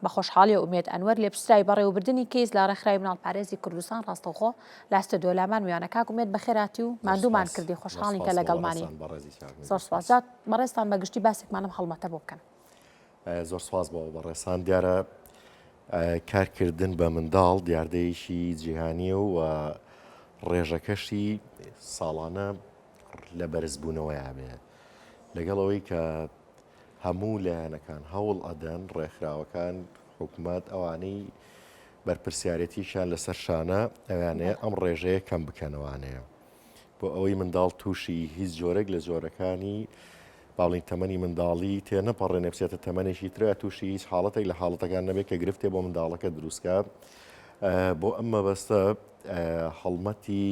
بە خۆشحاڵیەوە ئومێد ئەنوەر لێپرسراوی بەڕێوەبردنی کەیس لە ڕێکخراوی مناڵپارێزی کوردستان ڕاستەوخۆ لە ستۆدیۆ لامان میوانە. کاک ئومێد بەخێرهاتی و ماندوومان کردی، خۆشحاڵین کە لەگەڵمانی. زۆر سوپاس. جا بەڕێزتان بە گشتی باسێکمان لەم هەڵمەتە بۆ بکەن. زۆر سوپاس بۆ بەڕێزتان. دیارە کارکردن بە منداڵ دیاردەیەکی جیهانییە و ڕێژەکەشی ساڵانە لە بەرزبوونەوەیا بێ. لەگەڵ ئەوەی کە هەموو لایەنەکان هەوڵ ئەدەن، ڕێکخراوەکان، حکومەت، ئەوانەی بەرپرسیارێتیشیان لەسەر شانە ئەوانەیە ئەم ڕێژەیە کەم بکەنەوانەیە بۆ ئەوەی منداڵ تووشی هیچ جۆرێک لە جۆرەکانی باڵین تەمەنی منداڵی تێ نەپەڕێنێ بچێتە تەمەنێکی ترە تووشی هیچ حاڵەتێک لە حاڵەتەکان نەبێت کە گرفتێ بۆ منداڵەکە دروستکە بۆ ئەم مەبەستە هەڵمەتی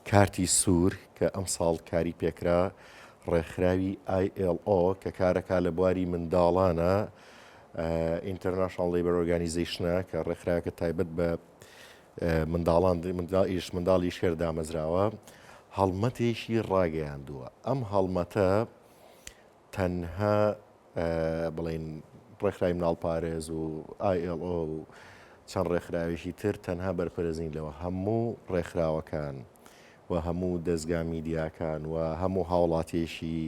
کارتی سوور کە ئەمساڵ کاری پێکرا، ڕێکخراوی ILO کە کارەکا لە بواری منداڵانە، International Labor Organization ە کە ڕێکخراوێکە تایبەت بە منداڵان ئیش منداڵی ئیشکەر دامەزراوە، هەڵمەتێکی ڕاگەیاندووە. ئەم هەڵمەتە تەنها بڵێین ڕێکخراوی مناڵپارێز و ILO و چەند ڕێکخراوێکی تر تەنها بەرپرس نین لەوە، هەموو ڕێکخراوەکان و هەموو دەزگا میدیاکان و هەموو هاوڵاتیەکی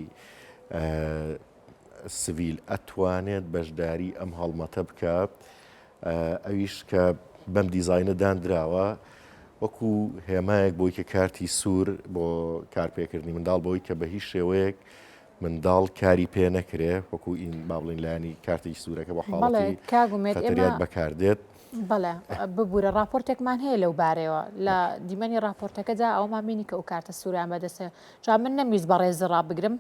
سڤیل ئەتوانێت بەشداری ئەم هەڵمەتە بکات، ئەویش کە بەم دیزاینە دانراوە وەکو هێمایەک بۆی کە کارتی سوور بۆ کارپێکردنی منداڵ بۆی کە بە هیچ شێوەیەک منداڵ کاری پێ نەکرێ وەکو ئین با بڵێین لایەنی کارتێکی سوورەکە بۆ حاڵەتی خەتەریات بەکاردێت. بەڵێ ببورە ڕاپۆرتێکمان هەیە لەو بارەیەوە لە دیمەنی ڕاپۆرتەکەدا ئەومان بینی کە ئەو کارتە سووریان بەدەستێ جا من نەمویست بەڕێزی ڕابگرم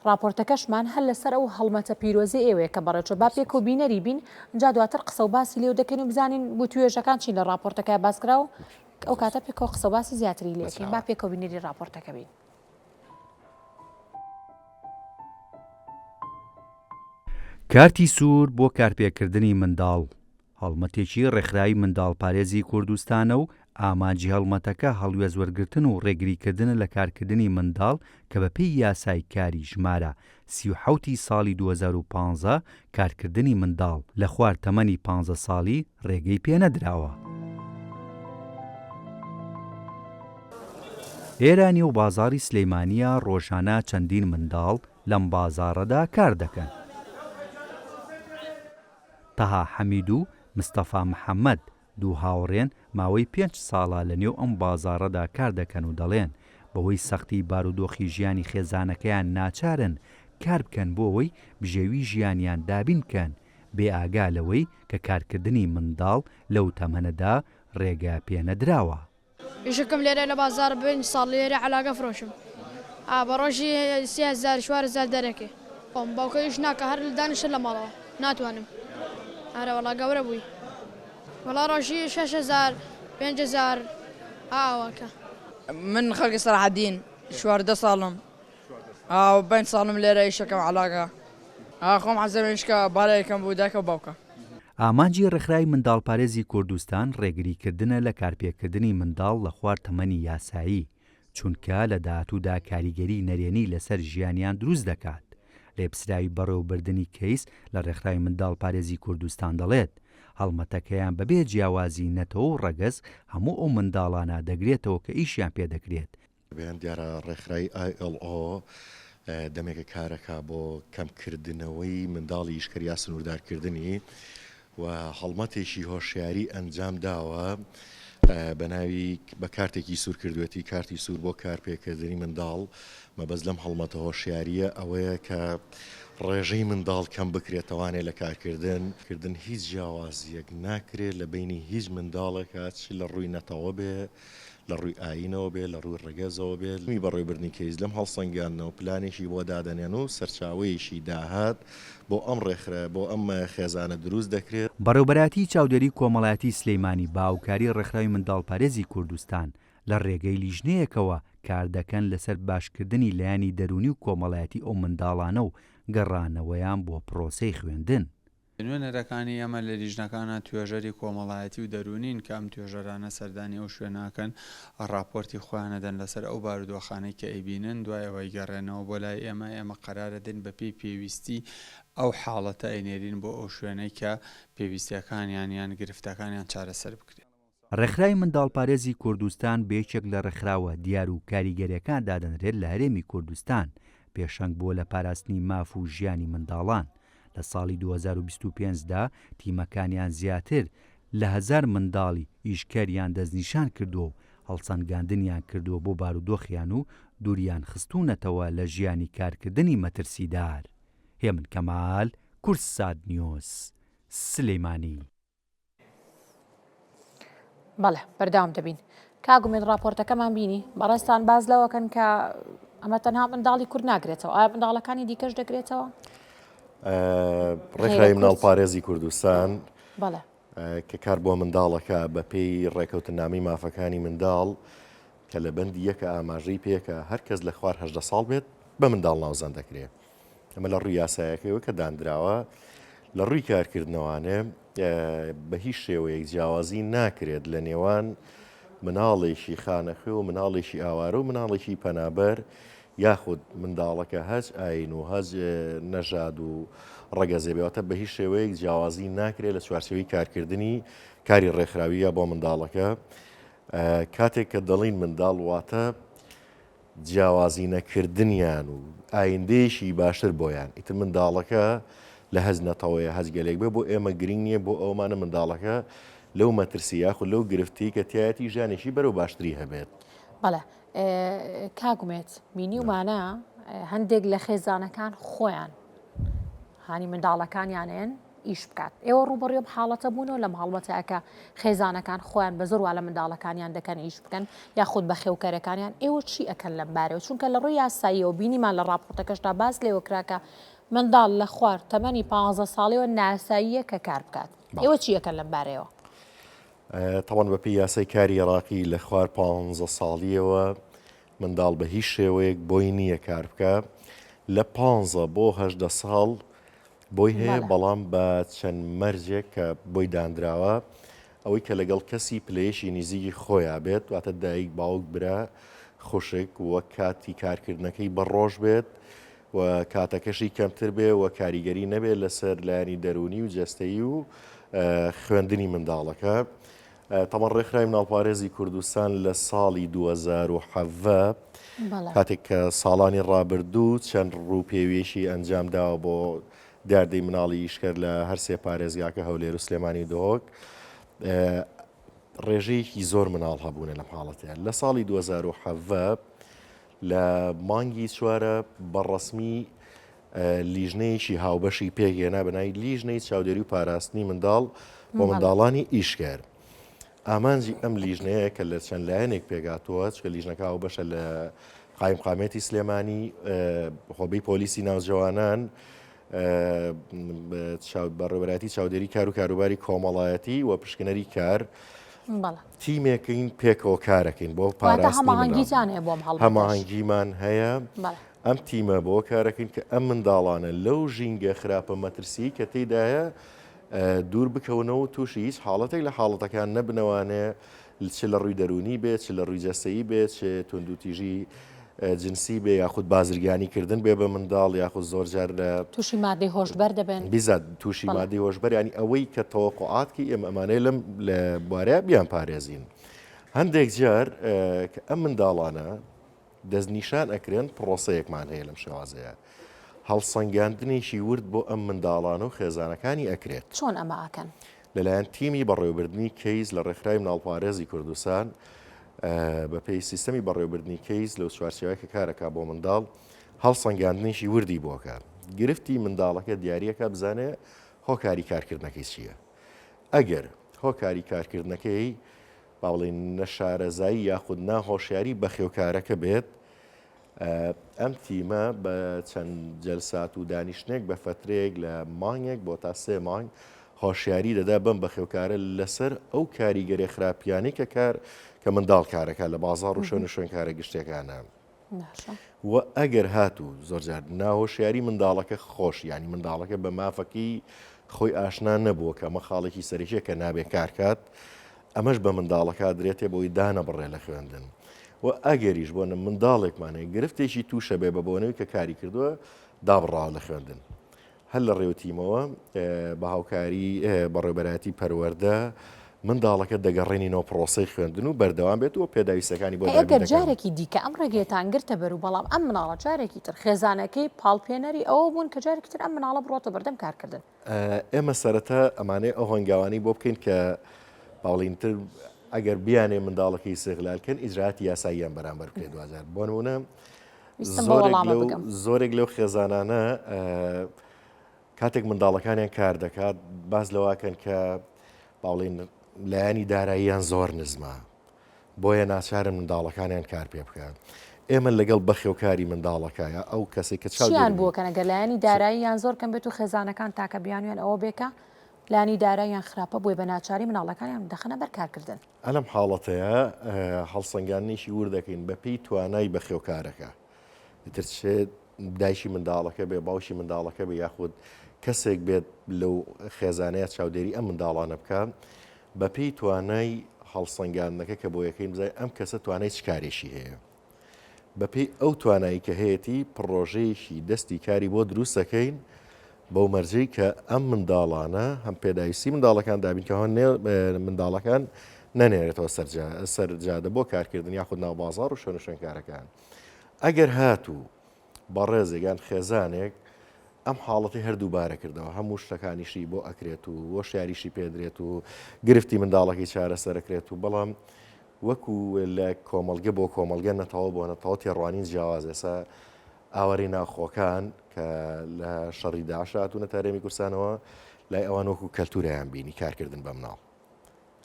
ڕاپۆرتەکەشمان هەر لەسەر ئەو هەڵمەتە پیرۆزەی ئێوەیە کە بەڕێوچووە با پێکەوە بینەری بین جا دواتر قسە و باسی لێو دەکەین و بزانین وتوێژەکان چین لە ڕاپۆرتەکە باس کرا و ئەو کاتە پێکەوە قسە و باسی زیاتری لێکەین با پێکەوە بینەری ڕاپۆرتەکە بین. کارتی سوور بۆ کارپێکردنی منداڵ، هەڵمەتێکی ڕێکخراوی منداڵپارێزی کوردستانە و ئامانجی هەڵمەتەکە هەڵوێست وەرگرتن و ڕێگریکردنە لە کارکردنی منداڵ کە بەپێی یاسای کاری ژمارە 37 ی ساڵی 2015 کارکردنی منداڵ لە خوار تەمەنی پانزە ساڵی ڕێگەی پێنەدراوە. ئێرە نێو بازاڕی سلێمانییە، ڕۆژانە چەندین منداڵ لەم بازاڕەدا کار دەکەن. تەها حەمید و مستەفا محەمەد، دوو هاوڕێن، ماوەی پێنج ساڵە لە نێو ئەم بازاڕەدا کار دەکەن و دەڵێن، بەهۆی سەختی بارودۆخی ژیانی خێزانەکەیان ناچارن کار بکەن بۆ ئەوەی بژێوی ژیانیان دابین بکەن، بێ ئاگا لەوەی کە کارکردنی منداڵ لەو تەمەنەدا ڕێگە پێنەدراوە. ئیشەکەم لێرە لە بازاڕ پێنج ساڵ لێرە عەلاگە فرۆشم ئا بە ڕۆژی 3000 4000 دەرەکێ خۆم باوکە ئیش ناکا هەر دانیشتە لە ماڵەوە ناتوانم ئەرە وەڵا گەورە بووی وەڵا ڕۆژی 6000 5000 ئا ئاواکە. من خەڵکی سەڵاحەدین 14 ساڵم ئا پێنج ساڵم لێرە ئیشەکەم عەلاگە ئا خۆم حەزم ئیشکە بالایەکەم بوو دایکە و باوکە. ئامانجی ڕێکخراوی منداڵپارێزی کوردستان ڕێگریکردنە لە کارپێکردنی منداڵ لە خوار تەمەنی یاسایی، چونکە لە داهاتوودا کاریگەری نەرێنی لەسەر ژیانیان دروست دەکات. لێپسراوی بەڕێوەبردنی کەیس لە ڕێکخراوی منداڵپارێزی کوردستان دەڵێت، هەڵمەتەکەیان بەبێ جیاوازی نەتەوە و ڕەگەز هەموو ئەو منداڵانە دەگرێتەوە کە ئیشیان پێدەکرێت، بەیان دیارە ڕێکخراوی ILO دەمێکە کارەکا بۆ کەمکردنەوەی منداڵی ئیشکەر یا سنووردارکردنی و هەڵمەتێکی هۆشیاری ئەنجام داوە بە ناوی بە کارتێکی سوور کردوێتی کارتی سوور بۆ کارپێکردنی منداڵ مەبەست لەم هەڵمەتە هۆشیاریە ئەوەیە کە ڕێژەی منداڵ کەم بکرێتەوانێ لە کارکردن کردن هیچ جیاوازیەک ناکرێت لە بینی هیچ منداڵێکا چ لە ڕووی نەتەوە بێ لە ڕووی ئایینەوە بێت، لە ڕووی ڕەگەزەوە بێت، تیمی بەڕێوەبردنی کەیس لەم هەڵسەنگاندنەوە پلانێکی بۆ دادەنێن و سەرچاوەیەکی داهات بۆ ئەم ڕێکخرا بۆ ئەم خێزانە دروست دەکرێت. بەڕێوبەرایەتیی چاودێریی کۆمەڵایەتیی سلێمانی بە هاوکاریی ڕێکخراوی منداڵپارێزی کوردستان لە ڕێگەی لیژنەیەکەوە کاردەکەن لەسەر باشکردنی لایەنی دەروونی و کۆمەڵایەتی ئەو منداڵانە و گەڕانەوەیان بۆ پڕۆسەی خوێندن. نوێنەرەکانی ئێمە لە لیژنەکانا توێژەری کۆمەڵایەتی و دەروونین کە ئەم توێژەرانە سەردانی ئەو شوێنە ئەکەن ڕاپۆرتی خۆیان ئەدەن لەسەر ئەو بارودۆخانەی کە ئەیبینن دوای ئەوە ئەیگەڕێنەوە بۆ لای ئێمە ئێمە قەرار ئەدەین بەپێی پێویستی. ئەو حاڵەتە ئەینێرین بۆ ئەو شوێنەی کە پێویستیەکانیان یان گرفتەکانیان چارەسەر بکرێت. ڕێکخراوی منداڵپارێزی کوردستان بە یەکێک لە ڕێکخراوە دیار و کاریگەرەکان دادەنرێت لە هەرێمی کوردستان، پێشەنگ بووە لە پاراستنی ماف و ژیانی منداڵان، لە ساڵی 2025 دا تیمەکانیان زیاتر لە هەزار منداڵی ئیشکەریان دەستنیشان کردووە و هەڵسەنگاندنیان کردووە بۆ بارودۆخیان و دووریان خستوونەتەوە لە ژیانی کارکردنی مەترسیدار. هێمن کەمال، کوردسات نیوز، سلێمانی. بەڵێ بەردەوام دەبین. کاک ئومێد ڕاپۆرتەکەمان بینی بەڕێزتان باس لەوەکەن کە ئەمە تەنها منداڵی کورد ناگرێتەوە ئایا منداڵەکانی دیکەش دەگرێتەوە؟ ڕێکخراوی مناڵپارێزی کوردستان کە کار بۆ منداڵەکە بەپێی ڕێکەوتنامەی مافەکانی منداڵ کە لە بەندی یەکە ئاماژەی پێکە هەر کەس لە خوار هەژدە ساڵ بێت بە منداڵ ناوزەند دەکرێت. ئەمە لە ڕووی یاسایەکەیەوە کە دانراوە لە ڕووی کارکردنەوانێ بە هیچ شێوەیەک جیاوازی ناکرێت لە نێوان مناڵێکی خانەخوێ و مناڵێکی ئاوارە و مناڵێکی پەنابەر یاخود منداڵەکە هەچ ئاین و هەچ نەژاد و ڕەگەزێ بێواتە بە هیچ شێوەیەک جیاوازی ناکرێت لە چوارچێوەی کارکردنی کاری ڕێکخراویە بۆ منداڵەکە کاتێک کە دەڵین منداڵ واتە جیاوازی نەکردنیان و ئایندەیەکی باشتر بۆیان ئیتر منداڵەکە لە هەچ نەتەوەیە هەچ گەلێک بێ بۆ ئێمە گرنگ نییە بۆ ئەومانە منداڵەکە لەو مەترسی یاخود لەو گرفتی کە تایەتی ژیانێکی بەرەو باشتری هەبێت. بەڵێ کاک ئومێد بینیومانە هەندێک لە خێزانەکان خۆیان هانی منداڵەکانیانێن ئیش بکات ئێوە ڕووبەڕوی ئەم حاڵەتە بوونەوە لەم هەڵمەتە کە خێزانەکان خۆیان بە زۆر وا لە منداڵەکانیان دەکەن ئیش بکەن یاخود بەخێوکەرەکانیان ئێوە چی ئەکەن لەم بارەوە چونکە لە ڕووی یاساییەوە بینیمان لە ڕاپۆرتەکەشدا باس لێوە کرا کە منداڵ لە خوار تەمەنی 15 ساڵیەوە ناساییە کە کار بکات ئێوە چی ئەکەن لەم بارەیەوە؟ تەبعەن بەپێی یاسای کاری عێراقی لە خوار 15 ساڵیەوە منداڵ بە هیچ شێوەیەک بۆی نییە کار بکە لە 15 بۆ 18 ساڵ بۆی هەیە بەڵام بە چەند مەرجێک کە بۆی دانراوە ئەوەی کە لەگەڵ کەسی پلەیەکی نیزیکی خۆیان بێت واتە دایک باوک برا خوشک وە کاتی کارکردنەکەی بە ڕۆژ بێت و کاتەکەشی کەمتر بێ و کاریگەری نەبێت لەسەر لایەنی دەروونی و جەستەیی و خوێندنی منداڵەکە. تەبعەن ڕێکخراوی مناڵپارێزی کوردستان لە ساڵی 2017 کاتێک کە ساڵانی ڕابردوو چەند ڕووپێویەکی ئەنجام داوە بۆ دیاردەی مناڵی ئیشکەر لە هەرسێ پارێزگاکە هەولێر و سلێمانی و دهۆک ڕێژەیەکی زۆر مناڵ هەبوونە لەم حاڵەتەیە لە ساڵی 2017 لە مانگی چوارە بە ڕەسمی لیژنەیەکی هاوبەشی پێکهێنا بە ناوی لیژنەی چاودێری و پاراستنی منداڵ بۆ منداڵانی ئیشکەر. ئامانجی ئەم لیژنەیە کە لە چەند لایەنێک پێکهاتووە، چونکە لیژنەکە هاوبەشە لە قایمقامیەتی سلێمانی، هۆبەی پۆلیسی ناوجەوانان، بەڕێوەبەرایەتی چاودێری کار و کاروباری کۆمەڵایەتی و پشکنەری کار تیمێکین پێکەوە کارەکەین بۆ پاراستنی هەماهەنگیمان هەیە. ئەم تیمە بۆ کارەکەین کە ئەم منداڵانە لەو ژینگە خراپە مەترسیی کە تێیدایە دوور بکەونەوە و تووشی هیچ حاڵەتێک لە حاڵەتەکان نەبنەوانێ چ لە ڕووی دەروونی بێ چ لە ڕووی جەستەیی بێ چ توندوتیژی جنسی بێ یاخود بازرگانی کردن بێ بە منداڵ یاخود زۆر جار لە تووشی مادەی هۆشبەر دەبن بیزات تووشی مادەی هۆشبەر ینی ئەوەی کە تەوەقعاتکی ئێمە ئەمانەیە لەم لە بوارە بیان پارێزین هەندێک جار کە ئەم منداڵانە دەستنیشان ئەکرێن، پڕۆسەیەکمان هەیە لەم شێوازەیە هەڵسەنگاندنێکی ورد بۆ ئەم منداڵانە و خێزانەکانی ئەکرێت. چۆن ئەمە ئەکەن؟ لەلایەن تیمی بەڕێوەبردنی کەیس لە ڕێکخراوی مناڵپارێزی کوردستان بەپێی سیستەمی بەڕێوەبردنی کەیس لەو چوارچێوەیە کە کارەکا بۆ منداڵ هەڵسەنگاندنێکی وردی بۆ ئەکا گرفتی منداڵەکە دیاریەکا بزانێ هۆکاری کارکردنەکەی چییە ئەگەر هۆکاری کارکردنەکەی با بڵێین نەشارەزایی یاخود ناهۆشیاری بەخێوکارەکە بێت، ئەم تیمە بە چەند جەلسات و دانیشتنێک بە فەترەیەک لە مانگێک بۆ تا سێ مانگ هۆشیاری دەدا بەم بەخێوکارە لەسەر ئەو کاریگەرێ خراپیانەی کە کار کە منداڵ کارەکە لە بازاڕ و شوێن و شوێنکارە گشتیەکانە. و ئەگەر هاتوو زۆرجار ناهۆشیاری منداڵەکە خۆش ینی منداڵەکە بە مافەکەی خۆی ئاشنا نەبووە کە ئەمە خاڵێکی سەرەکیە کە نابێ کارکات ئەمەش بە منداڵەکە درێتێ بۆی دانەبڕێ لە خوێندن و ئەگەریش بۆ منداڵێکمان هەیە گرفتێکی تووشە بێ بە بۆنەوەی کە کاری کردووە دابڕاوە لە خوێندن. هەر لە ڕێو تیمەوە بە هاوکاری بەڕێوبەرایەتی پەروەردە منداڵەکە دەگەڕێنینەوە پرۆسەی خوێندن و بەردەوام بێت و پێداویستەکانی بۆ ئەی ئەگەر دابین دەکەن. جارێکی دیکە ئەم ڕێگەیەتان گرتە بەر و بەڵام ئەم مناڵە جارێکی تر خێزانەکەی پاڵپێنەری ئەوە بوون کە جارێکی تر ئەم مناڵە بڕۆتە بەردەم کارکردن. ئێمە سەرەتا ئەمانەی ئەو هەنگاوانەی بۆ بکەین کە با بڵێین تر ئەگەر بیانێ منداڵەکەی ئیستغلال کەن ئیجرائاتی یاساییان بەرامبەر بکرێت دواجار بۆ نمونە ویستم بەو زۆرێک وەڵامە لەو بگەم. زۆرێک لەو خێزانانە کاتێک منداڵەکانیان کار دەکات باس لەواکەن کە با بڵێین لایەنی داراییان زۆر نزمە بۆیە ناچارن منداڵەکانیان کار پێ بکەن. ئێمە لەگەڵ بەخێوکاری منداڵەکە یا ئەو کەسەی کە چیان چاودێری بووە کەن ئەگەر لایەنی داراییان زۆر کەم بێت و خێزانەکان تاکە بیانویان ئەوە بێ کە لایەنی داراییان خراپە بۆیە بە ناچاری مناڵەکانیان دەخەنە بەر کارکردن. ئەلەم حاڵەتەیا هەڵسەنگاندنێکی ورد دەکەین بەپێی توانای بەخێوکارەکە. ئیتر چ دایکی منداڵەکە بێ باوکی منداڵەکە بێ یاخود کەسێک بێت لەو خێزانەیە چاودێری ئەم منداڵانە بکە بەپێی توانای هەڵسەنگاندنەکە کە بۆ یەکەین بزانین ئەم کەسە توانای چ کارێکی هەیە بەپێی ئەو توانایی کە هەیەتی پڕۆژەیەکی دەستی کاری بۆ دروست دەکەین بەو مەرجەی کە ئەم منداڵانە هەم پێداویستی منداڵەکان دابین کە منداڵەکان نەنێرێتەوە سەر جادە بۆ کارکردن یاخود ناو بازاڕ و شوێن و شوێنکارەکان. ئەگەر هاتوو بەڕێزێک یان خێزانێک ئەم حاڵەتی هەر دووبارە کردەوە هەموو شتەکانیشی بۆ ئەکرێت و هۆشیاریشی پێدرێت و گرفتی منداڵەکەی چارەسەرەکرێت و بەڵام وەکو لە کۆمەڵگە بۆ کۆمەڵگە نەتەوە بۆ نەتەوە تێڕوانین جیاواز ئێستا ئاوارەی ناوخۆکان کە لە شەڕی داعش هاتوونەتە هەرێمی کوردستانەوە لای ئەوان وەکو کەلتورەیان بینی کارکردن بە مناڵ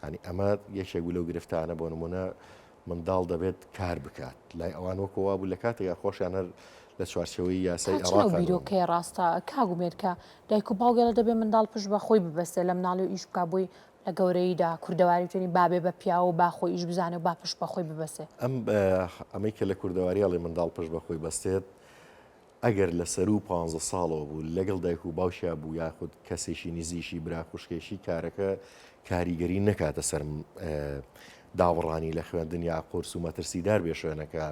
یانی ئەمە یەکێک بوو لەو گرفتانە بۆ نمونە منداڵ دەبێت کار بکات لای ئەوان وەکو وا بوو لە کاتێکا خۆشیان هەر لە چوارچێوەی یاسای تا چەند ئەو عێراقا بوون. بیرۆکەیە ڕاستە کاک ئومێد کە دایک و باوک ئەڵێ دەبێ منداڵ پشت بە خۆی ببەستێ لە مناڵی و ئیش بکا بۆی لە گەورەییدا کوردەواری بتوێنی با بێ بە پیاو و با خۆی ئیش بزانێ و با پشت بە خۆی ببەسێ. ئەم ئەمەی کە لە کوردەواری ئەڵێ منداڵ پشت بە خۆی بەستێت ئەگەر لە سەروو پانزە ساڵەوە بوو لەگەڵ دایک و باوکیا بوو یاخود کەسێکی نزیکی برا خوشکێکی کارەکە کاریگەری نەکاتە سەر دابڕانی لە خوێندن یا قورس و مەترسیدار بێ شوێنەکە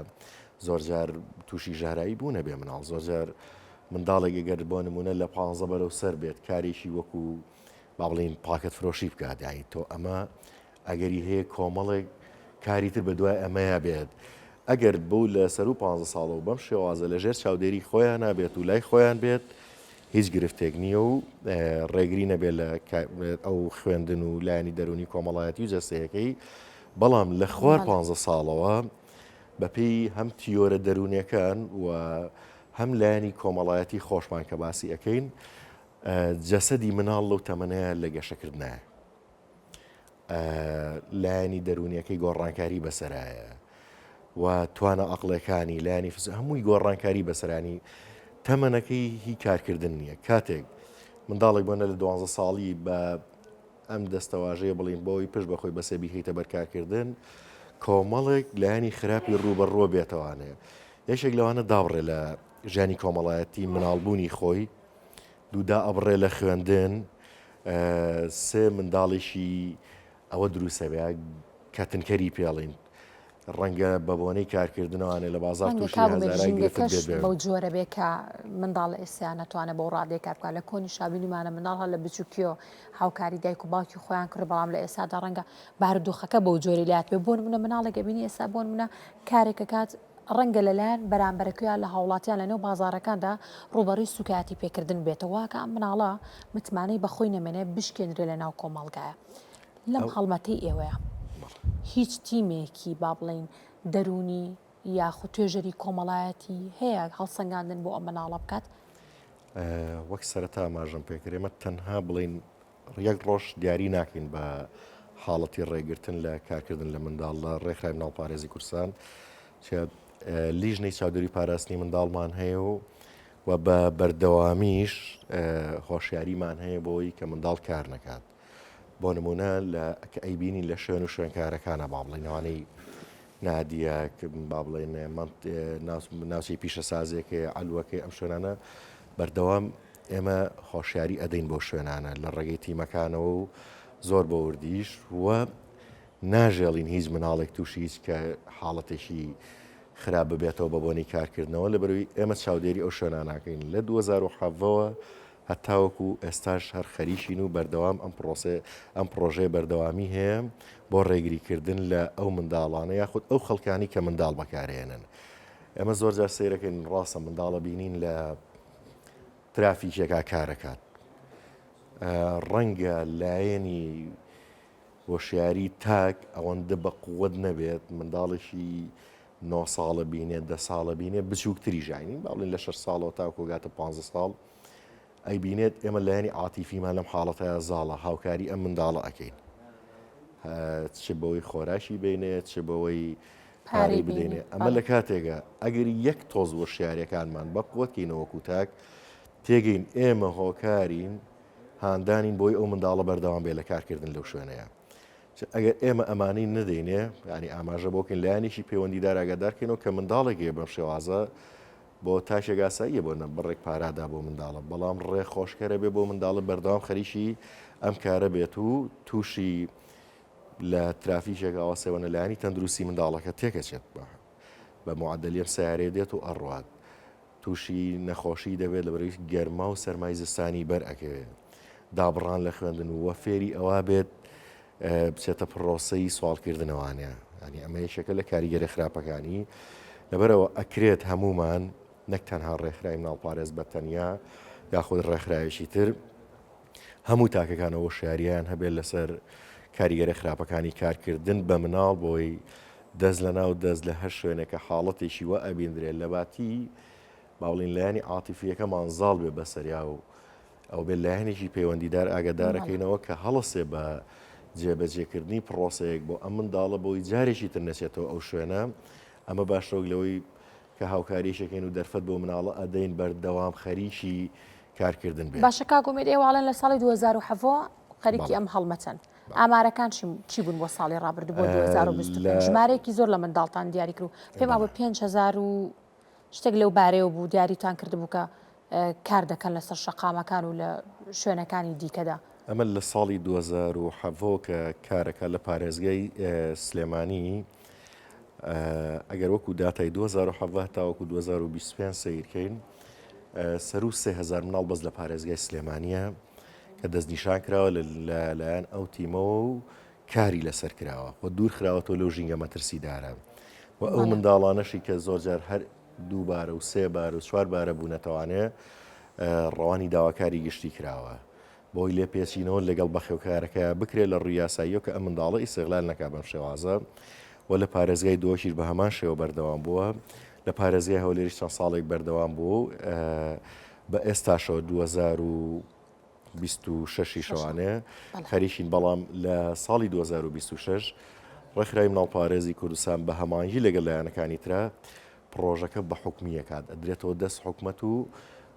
زۆرجار تووشی ژەهراوی بوونە بێ مناڵ زۆرجار منداڵێک گەر بۆ نمونە لە پانزە بەرەو سەر بێت کارێکی وەکو با بڵین پاکەت فرۆشی بکات یانی تۆ ئەمە ئەگەری هەیە کۆمەڵێک کاری تر بەدوای ئەمەیا بێت، ئەگەر بوو لە سەروو پانزە ساڵەوە بەم شێوازە لە ژێر چاودێری خۆیانا بێت و لای خۆیان بێت هیچ گرفتێک نییە و ڕێگری نەبێت لە ئەو خوێندن و لایەنی دەروونی کۆمەڵایەتی و جەستەیەکەی، بەڵام لە خوار پانزە ساڵەوە بەپێی هەم تیۆرە دەروونیەکان و هەم لایەنی کۆمەڵایەتی خۆشمان کە باسی ئەکەین جەسەدی مناڵ لەو تەمەنەیە لە گەشەکردنایە. لایەنی دەروونیەکەی گۆڕانکاری بەسەرایە و توانا عەقڵەکانی لایەنی فز هەمووی گۆڕانکاری بەسەرانی تەمەنەکەی هی کارکردن نییە کاتێک منداڵێک بۆنە لە دوانزە ساڵی بە ئەم دەستەواژەیە بڵین بۆی پشت بەخۆی بەسێ بیخیتە بەرکارکردن کۆمەڵێک لایەنی خراپی ڕووبەڕووە بێتەوانێ یەکێک لەوانە دابڕێ لە ژیانی کۆمەڵایەتی مناڵبوونی خۆی دوودا ئەبڕێ لە خوێندن سێ منداڵێکی ئەوە دروستەبێ کەتنکەری پێڵین ڕەنگە بە بۆنەی کارکردنەوانێ لە بازار تووشی هەزارای گرفت بێت بێ. بەو جۆرە بێ کە منداڵ ئێستا نەتوانێت بەو ڕادەیە کار بکات لە کۆنی شابینیمانە منداڵ هەر لە بچووکیەوە هاوکاری دایک و باوکی خۆیان کرد بەڵام لە ئێستادا ڕەنگە بارودۆخەکە بەو جۆری لات بێ بۆ نمونە مناڵێک ئەبینی ئێستا بۆ نمونە کارێک ئەکات ڕەنگە لەلایەن بەرامبەرەکەیان لە هاوڵاتیان لەنێو بازاڕەکاندا ڕووبەڕووی سوکایەتی پێکردن بێتەوە، واکە ئەم مناڵە متمانەی بەخۆی نەمێنێ بشکێنرێ لەناو کۆمەڵگایە. لەم هەڵمەتەی ئێوەیا هیچ تیمێکی با بڵێین دەروونی یاخود توێژەری کۆمەڵایەتی هەیە هەڵسەنگاندن بۆ ئەم مناڵە بکات؟ وەک سەرەتا ئاماژەم پێکرد ئێمە تەنها بڵێین یەک ڕۆژ دیاری ناکەین بە حاڵەتی ڕێگرتن لە کارکردن لە منداڵ لە ڕێکخراوی مناڵپارێزی کوردستان لیژنەی چاودێری پاراستنی منداڵمان هەیە و و بە بەردەوامیش هۆشیاریمان هەیە بۆی کە منداڵ کار نەکات بۆ نمونە لە کە ئەیبینین لە شوێن و شوێنکارەکانە با بڵێنەوانەی نادیە با بڵێن ناوچەی پیشەسازیەکەی عەلوەکەی ئەم شوێنانە بەردەوام ئێمە هۆشیاری ئەدەین بۆ شوێنانە لە ڕێگەی تیمەکانەوە و زۆر بە وردیش و ناژێڵین هیچ مناڵێک تووشی هیچ کە حاڵەتێکی خراپ ببێتەوە بە بۆنی کارکردنەوە لە بەروی ئێمە چاودێری ئەو شوێناناکەین لە 2017ەوە. هەتاوەکو ئێستاش هەر خەریکین و بەردەوام ئەم پرۆسێ ئەم پرۆژەیە بەردەوامی هەیە بۆ ڕێگریکردن لە ئەو منداڵانە یاخود ئەو خەڵکانی کە منداڵ بەکارهێنن. ئێمە زۆر جار سەیرەکەین ڕاستە منداڵە بینین لە ترافیکێکا کارەکات ڕەنگە لایەنی هۆشیاری تاک ئەوەندە بە قوت نەبێت منداڵێکی نۆ ساڵە بینێت دە ساڵە بینێ بچووکتری ژینین باڵین لە 6 ساڵەوە تاکو گاتە 15 ساڵ ئەیبینێت ئێمە لایەنی عاتیفیمان لەم حاڵەتەیا زاڵە هاوکاری ئەم منداڵە ئەکەین چ بەوەی خۆراکی بینێ چ بەوەی پارەی بدەینێ ئەمە لە کاتێکە ئەگەر یەک تۆز وەشیارەکانمان بە قوتکەینەوەکو تاک تێگەین ئێمە هۆکارین هاندانین بۆی ئەو منداڵە بەردەوام بێ لە کارکردن لەو شوێنەیە ئەگەر ئێمە ئەمانەی نەدەینێ ینی ئاماژە بۆکەین لایەنێکی پەیوەندیدار ئاگادارکەینەوە کە منداڵێک هەیە بەم شێوازە بۆ تاکێک ئاساییە بۆ نە بڕێک پارادا بۆ منداڵە بەڵام ڕێ خۆشکەرە بێ بۆ منداڵە بەردەوام خەریکی ئەم کارە بێت و تووشی لە ترافیکێک ئەوە سێوەنە لایەنی تەندروستی منداڵەکە تێکەچێت بە معدەلیەم سیارەیە دێت و ئەڕوات تووشی نەخۆشی دەبێت لەبەرئەوەی گەرما و سەرمای زستانی بەر ئەکەوێت دابڕان لە خوێندن و فێری ئەوە بێت بچێتە پرۆسەی سواڵکردنەوانە ینی ئەمە یەکێکە لە کاریگەرە خراپەکانی لەبەرەوە ئەکرێت هەمومان نەک تەنها ڕێکخراوی مناڵپارێز بە تەنیا یاخود ڕێکخراوێکی تر هەموو تاکەکانەوە هۆشیاریان هەبێت لەسەر کاریگەرە خراپەکانی کارکردن بە مناڵ بۆی دەست لە ناو دەست لە هەر شوێنێک کە حاڵەتێکی وا ئەبیندرێت لە باتی با بڵێین لایەنی عاتیفیەکەمان زاڵ بێ بەسەریا و ئەو بێت لایەنێکی پەیوەندیدار ئاگادارەکەینەوە کە هەڵەسێ بە جێبەجێکردنی پرۆسەیەک بۆ ئەم منداڵە بۆی جارێکی تر نەچێتەوە ئەو شوێنە ئەمە باشترۆک لەوەی کە هاوکاریشەکەین و دەرفەت بۆ مناڵە ئەدەین بەردەوام خەریکی کارکردن بێت. باشە کاک ئومێد ئێوە ئەڵێن لە ساڵی 2017 خەریکی ئەم هەڵمەتەن ئامارەکان چی بوون بۆ ساڵی ڕابردوو بۆ 2025 ژمارەیەکی زۆر لە منداڵتان دیاری کرد و پێم وابوو 5000 و شتێک لەو بارەیەوە بوو دیاریتان کردبوو کە کار دەکەن لەسەر شەقامەکان و لە شوێنەکانی دیکەدا. ئەمە لە ساڵی 2017 کە کارەکە لە پارێزگای سلێمانی ئەگەر وەکو داتای 2017 تاوەکو 2025 سەیرکەین سەروو 3000 مناڵ بەس لە پارێزگای سلێمانیە کە دەستنیشان کراوە لەلایەن ئەو تیمەوە و کاری لەسەر کراوە و دوور خراوەتەوە لەو ژینگە مەترسیدارە و ئەو منداڵانەشی کە زۆرجار هەر دووبارە و سێ بار و چوار بارە بوونەتەوانێ ڕەوانی داواکاری گشتی کراوە بۆی لێپێچینەوە لەگەڵ بەخێوکارەکە بکرێت لە ڕووی یاساییەوە کە ئەم منداڵە ئیسیغلال نەکا بەم شێوازە و لە پارێزگای دهۆکیش بە هەمان شێوە بەردەوام بووە لە پارێزگای هەولێریش چەند ساڵێک بەردەوام بوو بە ئێستاشەوە 2026 شەوانێ خەریکین بەڵام لە ساڵی 2026 ڕێکخراوی مناڵپارێزی کوردستان بە هەماهەنگی لەگەڵ لایەنەکانی ترا پڕۆژەکە بە حکومی ئەکات ئەدرێتەوە دەست حکومەت و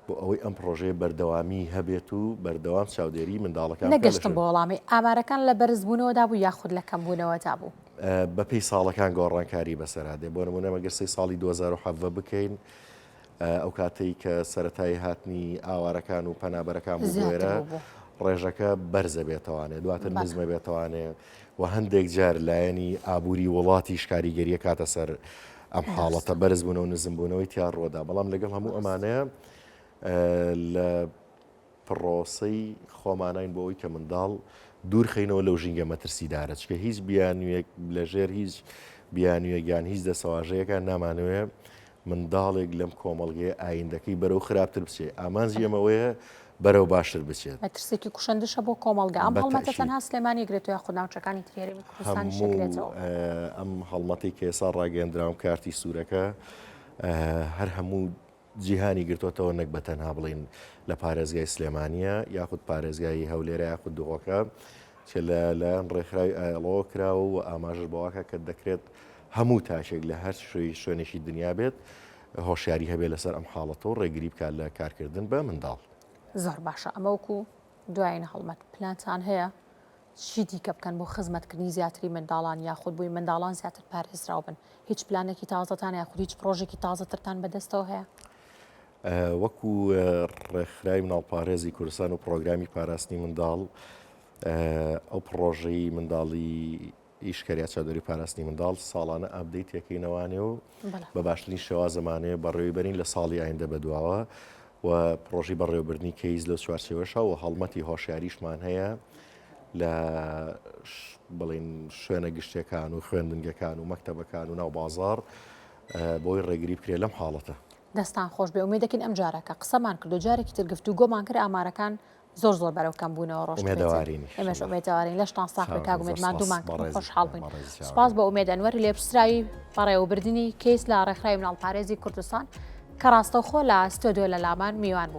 بۆ ئەوەی ئەم پڕۆژەیە بەردەوامی هەبێت و بەردەوام چاودێری منداڵەکان بکات لە نەگەشتم بۆ وەڵامی، ئامارەکان لە بەرزبوونەوەدا بوو یاخود لە کەمبوونەوەدا بوو؟ بەپێی ساڵەکان گۆڕانکاری بەسەرا دێ، بۆ نموونە ئەگەر سەی ساڵی 2017 بکەین ئەو کاتەی کە سەرەتای هاتنی ئاوارەکان و پەنابەرەکان بوو بۆ ئێرە ڕێژەکە بەرزە بێتەوانێ دواتر نزمە بێتەوانێ و هەندێک جار لایەنی ئابووری وڵاتیش کاریگەریە کاتە سەر ئەم حاڵەتە بەرزبوونەوە نزمبوونەوەی تیا ڕۆدا بەڵام لەگەڵ هەموو ئەمانەیە لە پڕۆسەی خۆمانین بۆ ئەوی کە منداڵ دوورخەینەوە لەو ژینگە مەترسیدارە چکە هیچ بیانویەک لەژێر هیچ بیانویەک یان هیچ دەسەواژەیەکە نامانەوێ منداڵێک لەم کۆمەڵگەیە ئایندەکەی بەرەو خراپتر بچێت ئامانجی ئێمەوەیە بەرەو باشتر بچێت. مەترسیەکی کوشندشە بۆ کۆمەڵگە. ئەم هەڵمەتە تەنها سلێمانی ئەگرێتەوە یاخود ناوچەکانی تری هەرێمی کوردستانیش ئەگرێتەوە؟ هەموو ئەم هەڵمەتەی کە ئێستا ڕاگەیەندراوم کارتی سوورەکە هەر هەموو جیهانی گرتۆتەوە نەک بە تەنها بڵین لە پارێزگای سلێمانیە یاخود پارێزگای هەولێرە یاخود دهۆکە کە لە لایەن ڕێکخراوی ILO کراوە و ئاماژەش بەوەکە کە دەکرێت هەموو تاکێک لە هەر شوێنێکی دنیا بێت هۆشیاری هەبێت لەسەر ئەم حاڵەتە و ڕێگری بکات لە کارکردن بە منداڵ. زۆر باشە ئەمە وەکو دوایین هەڵمەت پلانتان هەیە چی دیکە بکەن بۆ خزمەتکردنی زیاتری منداڵان یاخود بۆی منداڵان زیاتر پارێزراو بن هیچ پلانێکی تازەتان یاخود هیچ پرۆژێکی تازەترتان بەدەستەوە هەیە؟ وەکو ڕێکخراوی مناڵپارێزی کوردستان و پڕۆگرامی پاراستنی منداڵ ئەو پڕۆژەی منداڵی ئیشکەر یا چاودێری پاراستنی منداڵ ساڵانە update ەکەینەوانێ و بە باشترین شێوازەمانێ بەڕێوەی بەرین لە ساڵی ئایندە بەدواوە. و پڕۆژەی بەڕێوەبردنی کەیس لەو چوارچێوەشە و هەڵمەتی هۆشیاریشمان هەیە لە بڵین شوێنە گشتیەکان و خوێندنگەکان و مەکتەبەکان و ناو بازار بۆی ڕێگری بکرێت لەم حاڵەتە. دەستان خۆش بێ ئومێدەکەین ئەم جارە کە قسەمان کرد و جارێکی تر گفتوگۆمان کرد ئامارەکان زۆر زۆر بەرەو کەم بوونەوە ڕۆشت ئومێدەوارین ئێمەش ئومێدەوارین لەشتان ساغ بێ کاک ئومێد ماندوومان کرد و خۆشحاڵ بووین سوپاس بۆ ئومێد ئەنوەر لێپرسراوی بەڕێوەبردنی کەیس لە ڕێکخراوی مناڵپارێزی کوردستان کە ڕاستەوخۆ لە ستۆدیۆ لە لامان میوان بوو.